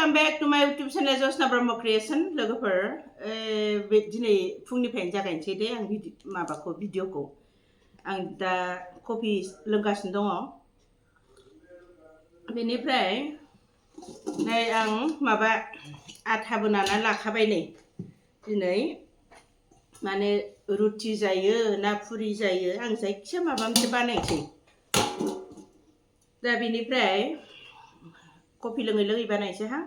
Welcome back to my YouTube channel Josna Brahma Creation लोगोफोर दिनै फुंनिफ्रायनो जागायनोसै दे आं माबाखौ भिडिअखौ आं दा कफि लोंगासिनो दङ बेनिफ्राय नै आं माबा आथाबो नाना लाखाबाय नै दिनै माने रुटि जायो ना पुरि जायो आं जायखिया माबा मोनसे बानायनोसै दा बेनिफ्राय कफि लोङै लोङै बानायनोसै हा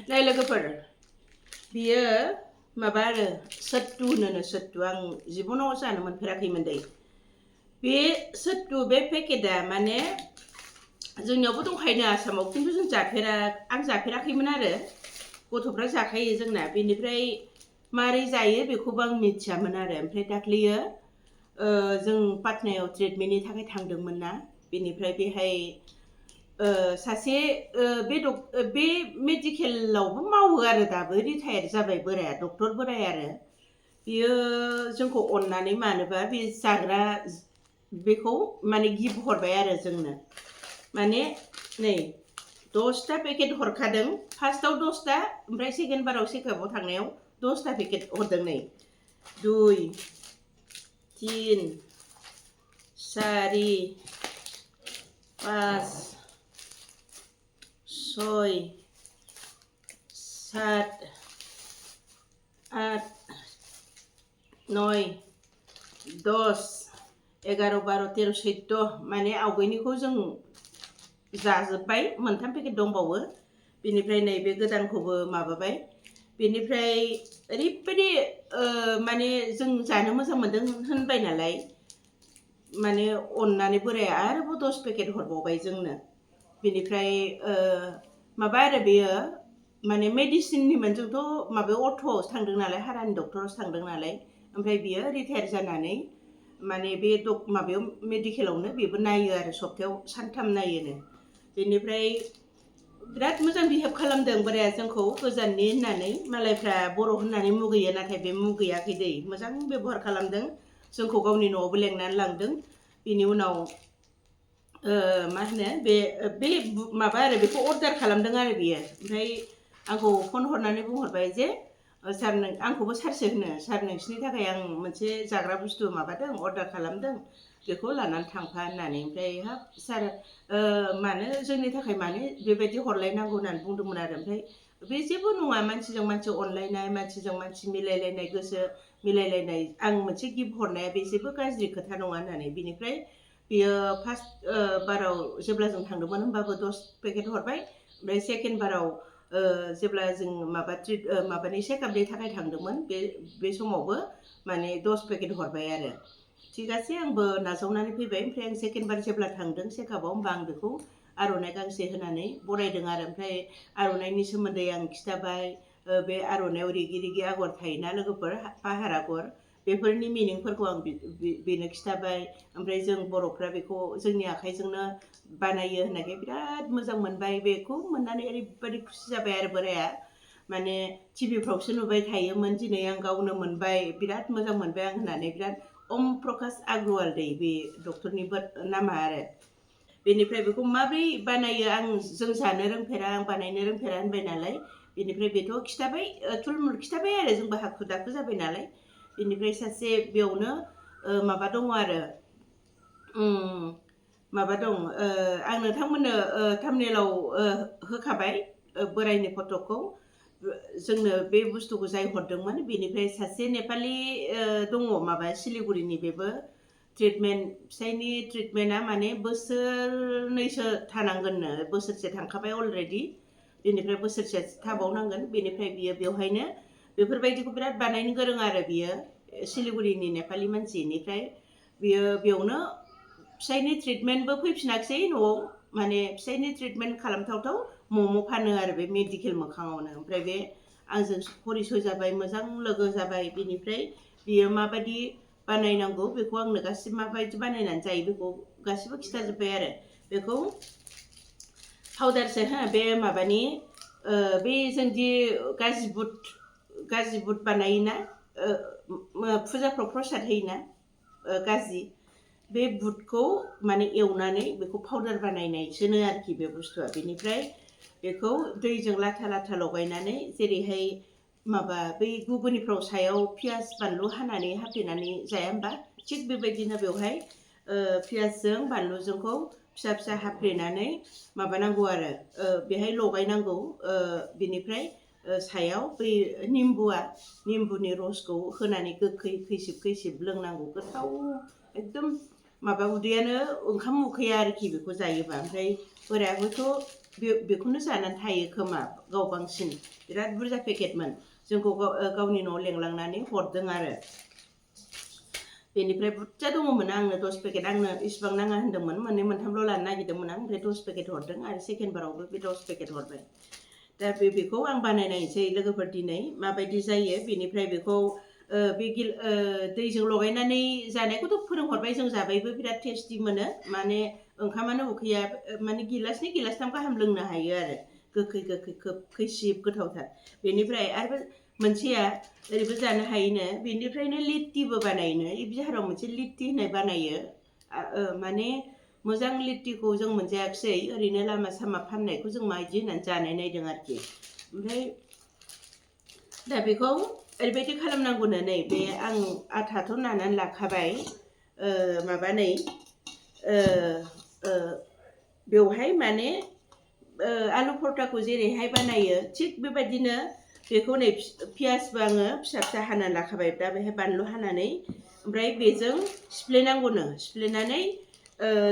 नै लोगोफोर बियो माबा आरो सत्तु होनो सत्तु आं जिबनाव जानो मोनफेराखैमोन दै बे सत्तु बे पेकेटआ माने जोंनियावबो दंखायो आसामाव खिन्थु जों आं जाफेराखैमोन आरो गथ'फ्रा जाखायो जोंना बेनिफ्राय मारै जायो बेखौबो आं मिथियामोन आरो ओमफ्राय दाख्लैयो जों पाटनायाव ट्रिटमेन्टनि थाखाय थांदोंमोन ना बेनिफ्राय बेहाय सासे बे मेडिकेलावबो मावो आरो दाबो रिटायार जाबाय बोराया डक्टर बोराय आरो बियो जोंखौ अननानै मानोबा बे जाग्रा बेखौ माने गिफ्ट हरबाय आरो जोंनो माने नै 10टा पेकेट हरखादों फार्स्टआव 10टा ओमफ्राय सेकेन्ड बाराव चेकआपआव थांनायाव 10टा पेकेट हरदों नै 2 3 4 5 6 7 8 9 10 11 12 13 14 माने आवगायनिखौ जों जाजोब्बाय मोनथाम पेकेट दंबावो बेनिफ्राय नैबे गोदानखौबो माबाबाय बेनिफ्राय ओरैबायदि माने जों जानो मोजां मोनदों होनबाय नालाय माने अननानै बोराया आरोबाव 10 पेकेट हरबावबाय जोंनो बेनिफ्राय माबा आरो बेयो माने मेडिसिननिमोन जोंथ' माबायाव अर्थ'आवसो थांदों नालाय हारानि डक्टरावसो थांदों नालाय ओमफ्राय बियो रिटायार जानानै माने बे माबायाव मेडिकेलावनो बेबो नायो आरो सप्तायाव सानथाम नायोनो बेनिफ्राय बिराद मोजां बिहेभ खालामदों बोराया जोंखौ गोजाननि होननानै मालायफ्रा बर' होननानै मुगैयो नाथाय बे मुगैयाखै दै मोजां बेबहार खालामदों जोंखौ गावनि न'आवबो लेंनानै लांदों बेनि उनाव मा होनो बे माबा आरो बेखौ अर्डार खालामदों आरो बियो ओमफ्राय आंखौ फन हरनानै बुंहरबाय जे सार आंखौबो सारसो होनो सार नोंसिनि थाखाय आं मोनसे जाग्रा बुस्थु माबादों अर्डार खालामदों बेखौ लानानै थांफा होननानै ओमफ्राय हाब सार मानो जोंनि थाखाय मानो बेबायदि हरलायनांगौ होननानै बुंदोंमोन आरो ओमफ्राय बे जेबो नङा मानसिजों मानसि अनलायनाय मानसिजों मानसि मिलायलायनाय गोसो मिलायलायनाय आं मोनसे गिफ्ट हरनाया बे जेबो गाज्रि खोथा नङा होननानै बिनिफ्राय बियो फार्स्ट बाराव जेब्ला जों थांदोंमोन होमबाबो 10 पेकेट हरबाय ओमफ्राय सेकेन्ड बाराव जेब्ला जों माबानि चेकआपनि थाखाय थांदोंमोन बे समावबो माने 10 पेकेट हरबाय आरो थिगासे आंबो नाजावनानै फैबाय ओमफ्राय आं सेकेन्ड बार जेब्ला थांदों चेकआपआव होमबा आं बेखौ आर'नाइ गांसे होनानै बरायदों आरो ओमफ्राय आर'नाइनि सोमोन्दै आं खिथाबाय बे आर'नाइयाव रिगि रिगि आगर थायोना लोगोफोर पाहार आगर बेफोरनि मिनिंफोरखौ आं बेनो खिथाबाय ओमफ्राय जों बर'फ्रा बेखौ जोंनि आखाइजोंनो बानायो होननायखाय बिराद मोजां मोनबाय बेखौ मोननानै ओरैबायदि खुसि जाबाय आरो बोराया माने टिभिफ्रावसो नुबाय थायोमोन दिनै आं गावनो मोनबाय बिराद मोजां मोनबाय आं होननानै बिराद ओम प्रकाश आग्रवाल दै बे डक्टरनि नामा आरो बेनिफ्राय बेखौ माब्रै बानायो जों जानो रोंफेरा आं बानायनो रोंफेरा होनबाय नालाय बेनिफ्राय बेथ' खिथाबाय थुलमुल खिथाबाय आरो जोंबो हाखु दाखु जाबाय नालाय बेनिफ्राय सासे बेयावनो माबा दङ आरो माबा दं आं नोंथांमोननो थाम्बनेलाव होखाबाय बोरायनि फट'खौ जोंनो बे बुस्थुखौ जाय हरदोंमोन बेनिफ्राय सासे नेपालि दङ माबा सिलिगुरिनि बेबो ट्रिटमेन्ट फिसायनि ट्रिटमेन्टआ माने बोसोरनैसो थानांगोननो बोसोरसे थांखाबाय अलरेडि बेनिफ्राय बोसोरसे थाबावनांगोन बेनिफ्राय बियो बेवहायनो बेफोरबायदिखौ बिराद बानायनो गोरों आरो बियो सिलिगुरिनि नेपालि मानसिनिफ्राय बियो बेयावनो फिसायनि ट्रिटमेन्टबो फैफिनाखिसै न'आव माने फिसायनि ट्रिटमेन्ट खालामथावथाव मम' फानो आरो बे मेडिकेल मोखाङावनो ओमफ्राय बे आंजों परिचय जाबाय मोजां लोगो जाबाय बेनिफ्राय बियो माबायदि बानायनांगौ बेखौ आंनो गासिबो माबायदि बानायनानै जायो बेखौ गासिबो खिथाजोब्बाय आरो बेखौ पाउडारसो बे माबानि बे जोंदि गाजि बुट बानायोना फुजाफ्राव प्रसाद होयोना गाजि बे बुटखौ माने एवनानै बेखौ पाउडार बानायनायसोनो आरोखि बे बुस्थुआ। बेनिफ्राय बेखौ दैजों लाथा लाथा लगायनानै जेरैहाय माबा बै गुगुनिफ्राव सायाव पियास बानलु हानानै हाफ्लेनानै जाया होमबा, थिग बेबायदिनो बेवहाय पियासजों बानलुजोंखौ फिसा फिसा हाफ्लेनानै माबानांगौ आरो बेहाय लगायनांगौ। बेनिफ्राय सायाव बै निम्बुनि रसखौ होनानै गोखै खैसिब खैसिब लोंनांगौ। गोथाव एकदम माबा उदैयानो ओंखाम उखैया आरोखि बेखौ जायोबा। ओमफ्राय बोरायाबोथ' बेखौनो जानानै थायो खोमा गाव बांसिन। बिराद बुरजा पेकेटमोन, जोंखौ गावनि न'आव लेंलांनानै हरदों आरो। बेनिफ्राय बुरजा दङमोन, आंनो 10 पेकेट, आंनो इसिबां नाङा होन्दोंमोन, मोननै मोनथामल' लानो नागिरदोंमोन आं। ओमफ्राय 10 पेकेट हरदों आरो सेकेन्ड बारावबो बे 10 पेकेट हरबाय। दा बेखौ आं बानायनायसै लोगोफोर दिनै माबायदि जायो। बेनिफ्राय बेखौ बे दैजों लगायनानै जानायखौथ' फोरोंहरबाय, जों जाबायबो, बिराद टेस्टि मोनो। माने ओंखामानो उखैया, माने गिलासनै गिलासथाम गाहाम लोंनो हायो आरो गोखै गोखै खोब खैसिब गोथावथार। बेनिफ्राय आरो मोनसेया ओरैबो जानो हायोनो, बेनिफ्रायनो लिट्टिबो बानायोनो। बिहाराव मोनसे लिट्टि होननाय बानायो, माने मोजां लिट्टिखौ जों मोनजायाखिसै, ओरैनो लामा सामा फाननायखौ जों माबायदि होननानै जानाय नायदों आरोखि। ओमफ्राय दा बेखौ ओरैबायदि खालामनांगौनो, नै बे आं आथाथ' नानानै लाखाबाय, माबानै बेवहाय माने आलु परथाखौ जेरैहाय बानायो थिग बेबायदिनो बेखौ नै पियासबो आङो फिसा फिसा हानानै लाखाबाय। दा बेहाय बानलु हानानै ओमफ्राय बेजों सिफ्लेनांगौनो। सिफ्लेनानै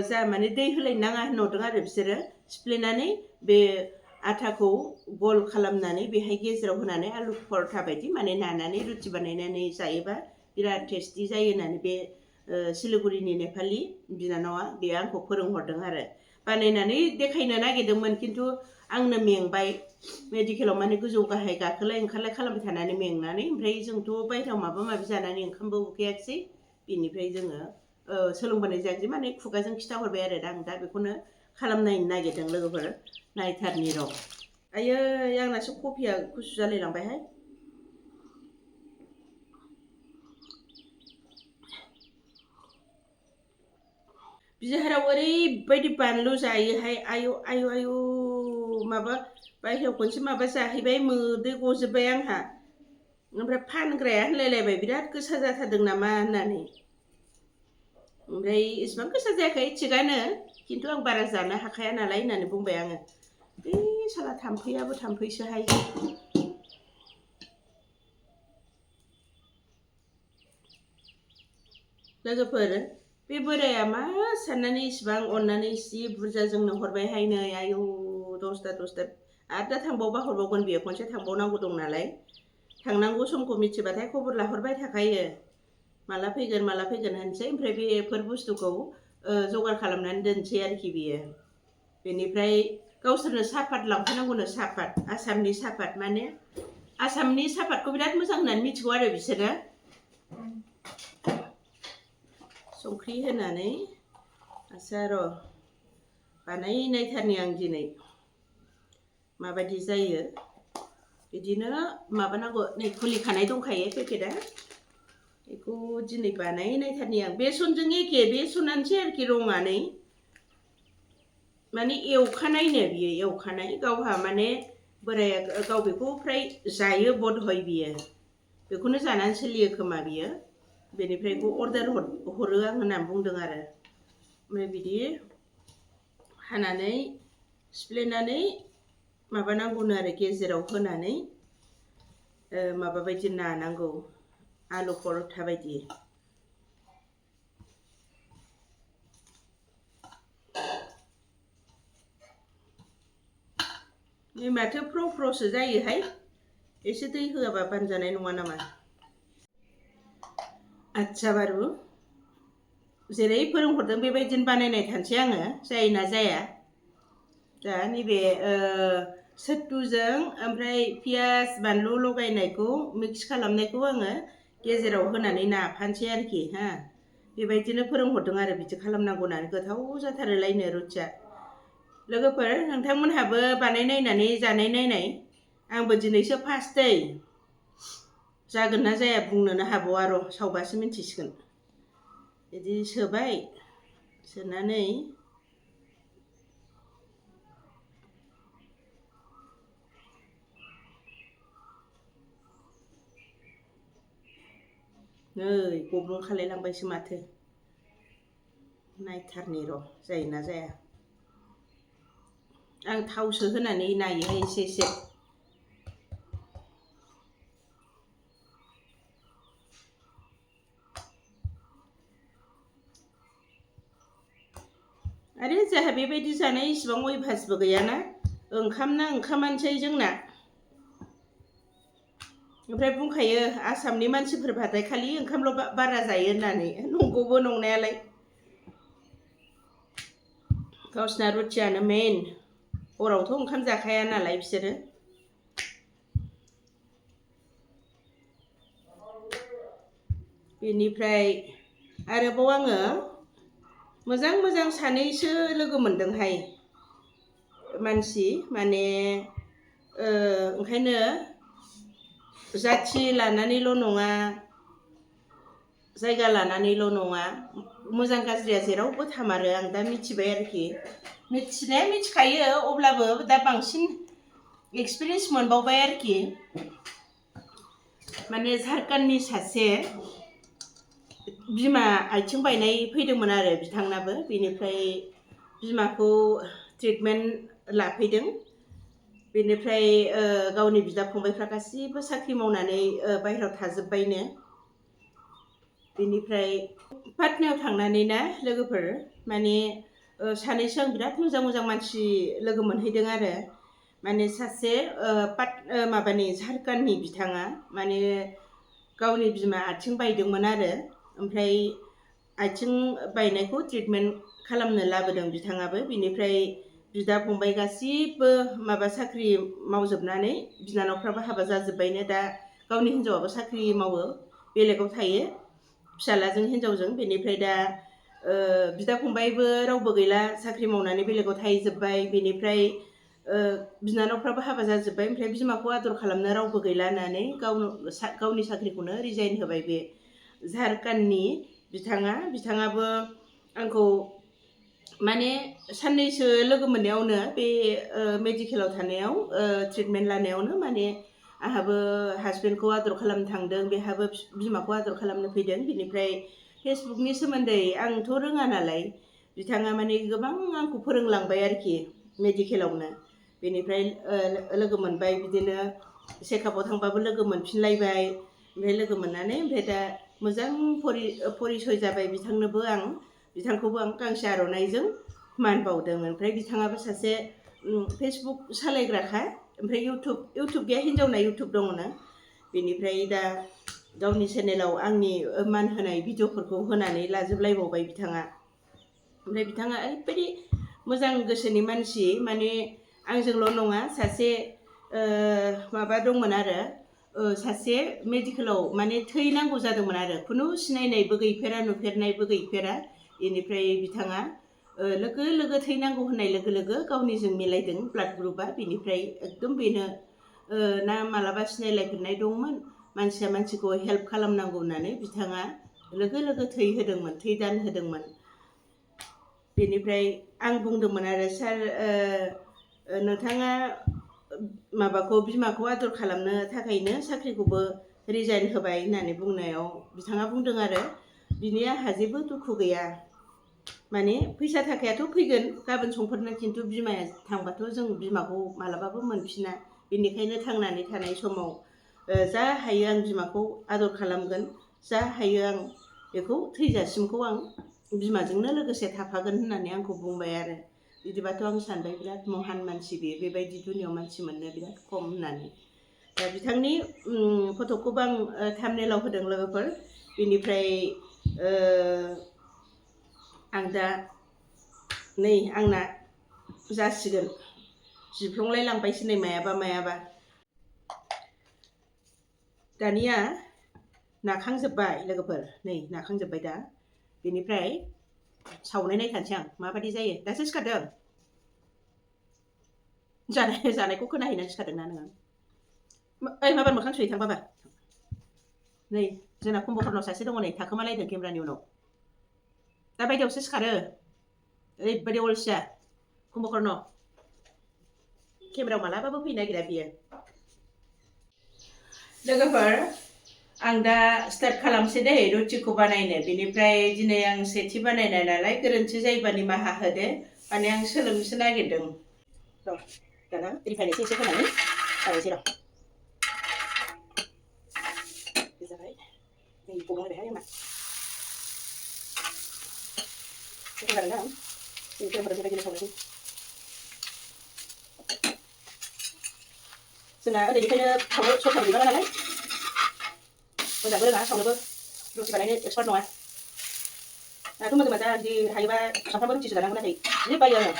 जा माने दै होलायनो नाङा होनहरदों आरो बिसोरो। सिफ्लेनानै बे आथाखौ गल खालामनानै बेहाय गेजेराव होनानै आलु परथा बायदि माने नानानै रुटि बानायनानै जायोबा बिराद टेस्टि जायो होननानै बे सिलिगुरिनि नेपालि बिनानावा बेयो आंखौ फोरोंहरदों आरो। बानायनानै देखायनो नागिरदोंमोन, खिन्थु आंनो मेंबाय, मेडिकेलाव माने गोजौ गाहाय गाखोलाय ओंखारलाय खालामबाय थानानै मेंनानै। ओमफ्राय जोंथ' बायहेरायाव माबा माबि जानानै ओंखामबो उखैयाखिसै, बेनिफ्राय जोङो सोलोंबोनाय जायाखिसै, माने खुगाजों खिथाहरबाय आरो। आं दा बेखौनो खालामनायनो नागिरदों लोगोफोर, नायथारनि र'। आयै आंनासो कफिया गुसु जालायलांबायहाय। बिहाराव ओरैबायदि बानलु जायोहाय, आयु आयु आयु, माबा बायहेरायाव खनसे माबा जाहैबाय, मोदै गजोब्बाय आंहा। ओमफ्राय फानग्राया होनलायलायबाय बिराद गोसा जाथारदों नामा होननानै। ओमफ्राय इसिबां गोसा जायाखै, थिगानो, खिन्थु आं बारा जानो हाखाया नालाय होननानै बुंबाय आङो। बे साला थाम्फैयाबो थाम्फैसोहाय। लोगोफोर, बे बोराया मा साननानै इसिबां अननानै इसे बुरजा जोंनो हरबायहाय नै, आयु 10ता आरो दा थांबावबा हरबावगोन बियो, खनसे थांबावनांगौ दं नालाय। थांनांगौ समखौ मिथिबाथाय खबर लाहरबाय थाखायो, माला फैगोन होनसै। ओमफ्राय बेफोर बुस्थुखौ जगार खालामनानै दोनसै आरोखि बियो। बेनिफ्राय गावसोरनो सापात लांफैनांगौनो, सापात, आसामनि सापात, माने आसामनि सापातखौ बिराद मोजां होननानै मिथिगौ आरो बिसोरो। संख्रि होनानै आसा र' बानायनायथारनि आं दिनै, माबायदि जायो। बिदिनो माबानांगौ, नै खुलिखानाय दंखायो पेकेटआ, बेखौ दिनै बानायनायथारनि आं। बेसनजों एखे, बेसनानोसै आरोखि रङानै, माने एवखानायनो बियो, एवखानाय। गावहा माने बोराया गाव बेखौ फ्राय जायो बधय बियो, बेखौनो जानानै सोलियो खोमा बियो। बेनिफ्राय बेखौ अर्डार हरो आं होननानै बुंदों आरो। ओमफ्राय बिदि हानानै सिफ्लेनानै माबानांगौनो आरो, गेजेराव होनानै माबा बायदि नानांगौ, आलु परथा बायदि। नै माथो फ्र'-फ्र'सो जायोहाय, एसे दै होआबा बानजानाय नङा नामा? आच्छा बारु, जेरै फोरोंहरदों बेबायदिनो बानायनाय थानोसै आङो, जायोना जाया। दा नैबे सत्तुजों ओमफ्राय पियास बानलु लगायनायखौ मिक्स खालामनायखौ आङो गेजेराव होनानै नाफानोसै आरोखि हा। बेबायदिनो फोरोंहरदों आरो, बिदि खालामनांगौ होननानै। गोथाव जाथारोलायनो रुटिया। लोगोफोर, नोंथांमोनहाबो बानायनायनानै जानाय नायनाय। आंबो दिनैसो फार्स्ट दै, जागोन ना जाया बुंनोनो हाबावा र', सावबासो मिन्थिसिगोन। बिदि सोबाय, सोनानै नै गब्लं खालायलांबायसो माथो नायथारनि र' जायोना जाया आं थावसो होनानै नायोहाय एसे आरो जोंहा बेबायदि जानाय इसिबां अयभासबो गैयाना ओंखामना ओंखामानोसै जोंना ओमफ्राय बुंखायो आसामनि मानसिफोरबाथाय खालि ओंखामल' बारा जायो होननानै नंगौबो नंनायालाय गावसिना रुटियानो मेइन हरावथ' ओंखाम जाखाया नालाय बिसोरो बेनिफ्राय आरोबाव आङो मोजां सानैसो लोगो मोनदोंहाय मानसि माने ओंखायनो जाथि लानानैल' नङा जायगा लानानैल' नङा मोजां गाज्रिया जेरावबो थामारो आं दा मिथिबाय आरोखि मिथिनाया मिथिखायो अब्लाबो दा बांसिन एक्सपिरियेन्स मोनबावबाय आरोखि माने झारखन्डनि सासे बिमा आथिं बायनाय फैदोंमोन आरो बिथांनाबो बेनिफ्राय बिमाखौ ट्रिटमेन्ट लाफैदों बेनिफ्राय गावनि बिदा फंबायफ्रा गासिबो साख्रि मावनानै बाहेरायाव थाजोब्बायनो बेनिफ्राय पाटनायाव थांनानै ना लोगोफोर माने सानैसो आं बिराद मोजां मानसि लोगो मोनहैदों आरो माने सासे माबानि झारखन्डनि बिथाङा माने गावनि बिमा आथिं बायदोंमोन आरो ओमफ्राय आथिं बायनायखौ ट्रिटमेन्ट खालामनो लाबोदों बिथाङाबो बिनिफ्राय बिदा फंबाय गासिबो माबा साख्रि मावजोबनानै बिनानावफ्राबो हाबा जाजोब्बायनो दा गावनि हिन्जावाबो साख्रि मावो बेलेगाव थायो फिसालाजों हिन्जावजों बेनिफ्राय दा बिदा फंबायबो रावबो गैला साख्रि मावनानै बेलेगाव थाहैजोब्बाय बेनिफ्राय बिनानावफ्राबो हाबा जाजोब्बाय ओमफ्राय बिमाखौ आदर खालामनो रावबो गैला होननानै गावनि साख्रिखौनो रिजाइन होबाय बे झारखन्डनि बिथाङाबो आंखौ माने साननैसो लोगो मोननायावनो बे मेडिकेलाव थानायाव ट्रिटमेन्ट लानायावनो माने आंहाबो हासबेन्डखौ आदर खालामनो थांदों बेहाबो बिमाखौ आदर खालामनो फैदों बिनिफ्राय फेसबुकनि सोमोन्दै आंथ' रोङा नालाय बिथाङा माने गोबां आंखौ फोरोंलांबाय आरोखि मेडिकेलावनो बेनिफ्राय लोगो मोनबाय बिदिनो चेकआपआव थांबाबो लोगो मोनफिनलायबाय ओमफ्राय लोगो मोननानै ओमफ्राय दा मोजां परिचय जाबाय बिथांखौबो आं गांसे आर'नाइजों मान बावदों ओमफ्राय बिथाङाबो सासे फेसबुक सालायग्राखा ओमफ्राय इउटुब गैया हिन्जावना इउटुब दङनो बेनिफ्राय दा गावनि चेनेलाव आंनि मान होनाय भिडिअफोरखौ होनानै लाजोबलायबावबाय बिथाङा ओमफ्राय बिथाङा ओरैबायदि मोजां गोसोनि मानसि माने आंजोंल' नङा सासे माबा दंमोन आरो सासे मेडिकेलाव माने थै नांगौ जादोंमोन आरो खुनु सिनायनायबो गैफेरा नुफेरनायबो गैफेरा बेनिफ्राय बिथाङा लोगो थै नांगौ होननाय लोगो गावनिजों मिलायदों ब्लाड ग्रुपआ बेनिफ्राय एकदम बेनो ना मालाबा सिनायलायफेरनाय दंमोन मानसिया मानसिखौ हेल्प खालामनांगौ होननानै बिथाङा लोगो थै होदोंमोन थै दान होदोंमोन बेनिफ्राय आं बुंदोंमोन आरो सार नोंथाङा माबाखौ बिमाखौ आदर खालामनो थाखायनो साख्रिखौबो रिजाइन होबाय होननानै बुंनायाव बिथाङा बुंदों आरो बिनि आंहा जेबो दुखु गैया माने फैसा थाखायाथ' फैगोन गाबोन समफोरनो खिन्थु बिमाया थांबाथ' जों बिमाखौ मालाबाबो मोनफिना बेनिखायनो थांनानै थानाय समाव जा हायो आं बिमाखौ आदर खालामगोन जा हायो आं बेखौ थैजासिमखौ आं बिमाजोंनो लोगोसे थाफागोन होननानै आंखौ बुंबाय आरो बिदिबाथ' आं सानबाय बिराद महान मानसि बेबायदि दुनियाव मानसि मोननो बिराद खम होननानै दा बिथांनि फट'खौबो आं थाम्बनेइलाव होदों लोगोफोर बेनिफ्राय आं दा नै आंना जासिगोन जिफ्लंलाय लांबायसो नै मायाबा दानिया नाखांजोब्बाय लोगोफोर नै नाखांजोब्बाय दा बेनिफ्राय सावनाय नायखानोसै आं माबायदि जायो दासो सिखारदों जानायखौ खोनाहैनानै सिखारदोंना नोङो ओइ माबार मोखां सुहैथां बाबा नै जोंना कम्ब'फोरनाव सासे दङ नै थाखोमालायदों केमेरानि उनाव दा बायदियावसो सिखारो ओरैबायदि अलसिया कुम्भकर्ण केमेरायाव मालाबाबो फैनो नागिरा बियो लोगोफोर आं दा स्टार्ट खालामसै दै रुटिखौ बानायनो बेनिफ्राय दिनै आं सेथि बानायनाय नालाय गोरोन्थि जायोबा निमाहा होदो माने आं सोलोंनोसो नागिरदों र' दाना रिफाइन एसे होनानै बानायसै र' बे जाबाय नै गब्लंलायबायहाय आंना गोथाव जागोन ना बेनिफ्राय बेबायदिनो संनोसै जोंना ओरैनिफ्रायनो सावनो सरखार बिबाना नालाय मोजांबो रोङा सावनोबो रुटि बानायनो एक्सपार्ट नङा दाथ' मोजां मोजां बिदि हायोबा सानफ्रामबो रुटिसो जानांगौ नाथाय जि बायो आङो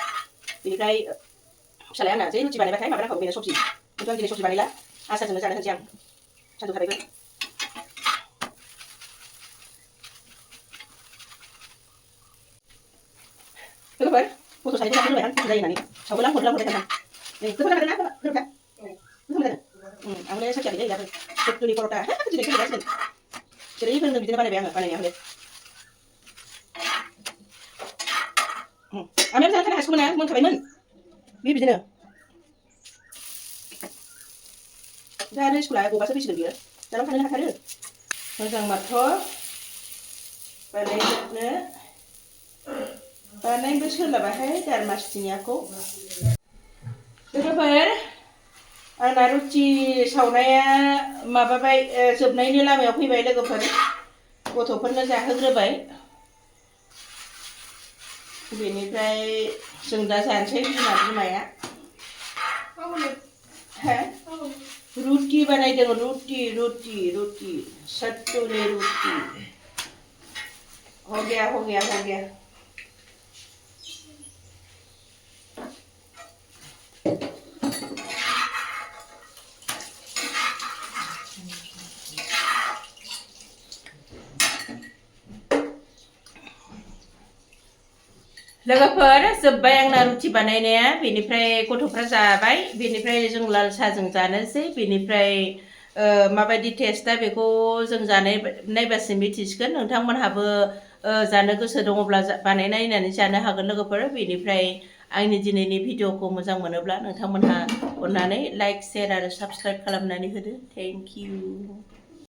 बेनिफ्राय फिसालाया आंना जै रुटि बानायबाथाय माबा नांखागौ बेनो सबजि खिन्थु आं दिनै सबजि बानायला आसारजोंनो जानो होनसै आं सान्दुं थाबायबो लोगोफोर गथ' सानैखौ जानो रोंबाय आं खस्थ' जायो होननानै सावबोला हरलाय थांदां नै गोथाव जादों ना गोथाव जादों आंलाय साखियाखै दै दाबो फुलि पर'था दिनै सोलिगासिनो जेरै फोरोंदों बिदिनो बानायबाय आङो बानायनायावलाय आमायाबो जानो थानो हासिगौमोन ना मोनखाबायमोन बे बिदिनो दा आरो स्कुला गबासो फैसिगोन बियो जालांनो थानो हाथारो मोजां माथ्र' बानायजोबनो बानायनोबो सोलाबाहाय दारमासथिनियाखौ लोगोफोर आंना रुटि सावनाया माबाबाय जोबनायनि लामायाव फैबाय लोगोफोर गथ'फोरनो जाहोग्रोबाय बेनिफ्राय जों दा जानोसै बिमाया रुटि बानायदों रुटि सत्तुनि रुटि हो गया लोगोफोर जोब्बाय आंना रुटि बानायनाया बेनिफ्राय गथ'फ्रा जाबाय बेनिफ्राय जों लाल साहाजों जानोसै बेनिफ्राय माबायदि टेस्टआ बेखौ जों नायबासो मिथिसिगोन नोंथांमोनहाबो जानो गोसो दङब्ला बानायनानै जानो हागोन लोगोफोर बेनिफ्राय आंनि दिनैनि भिडिअखौ मोजां मोनोब्ला नोंथांमोनहा अननानै लाइक शेयार आरो साबस्क्राइब खालामनानै होदो थेंक इउ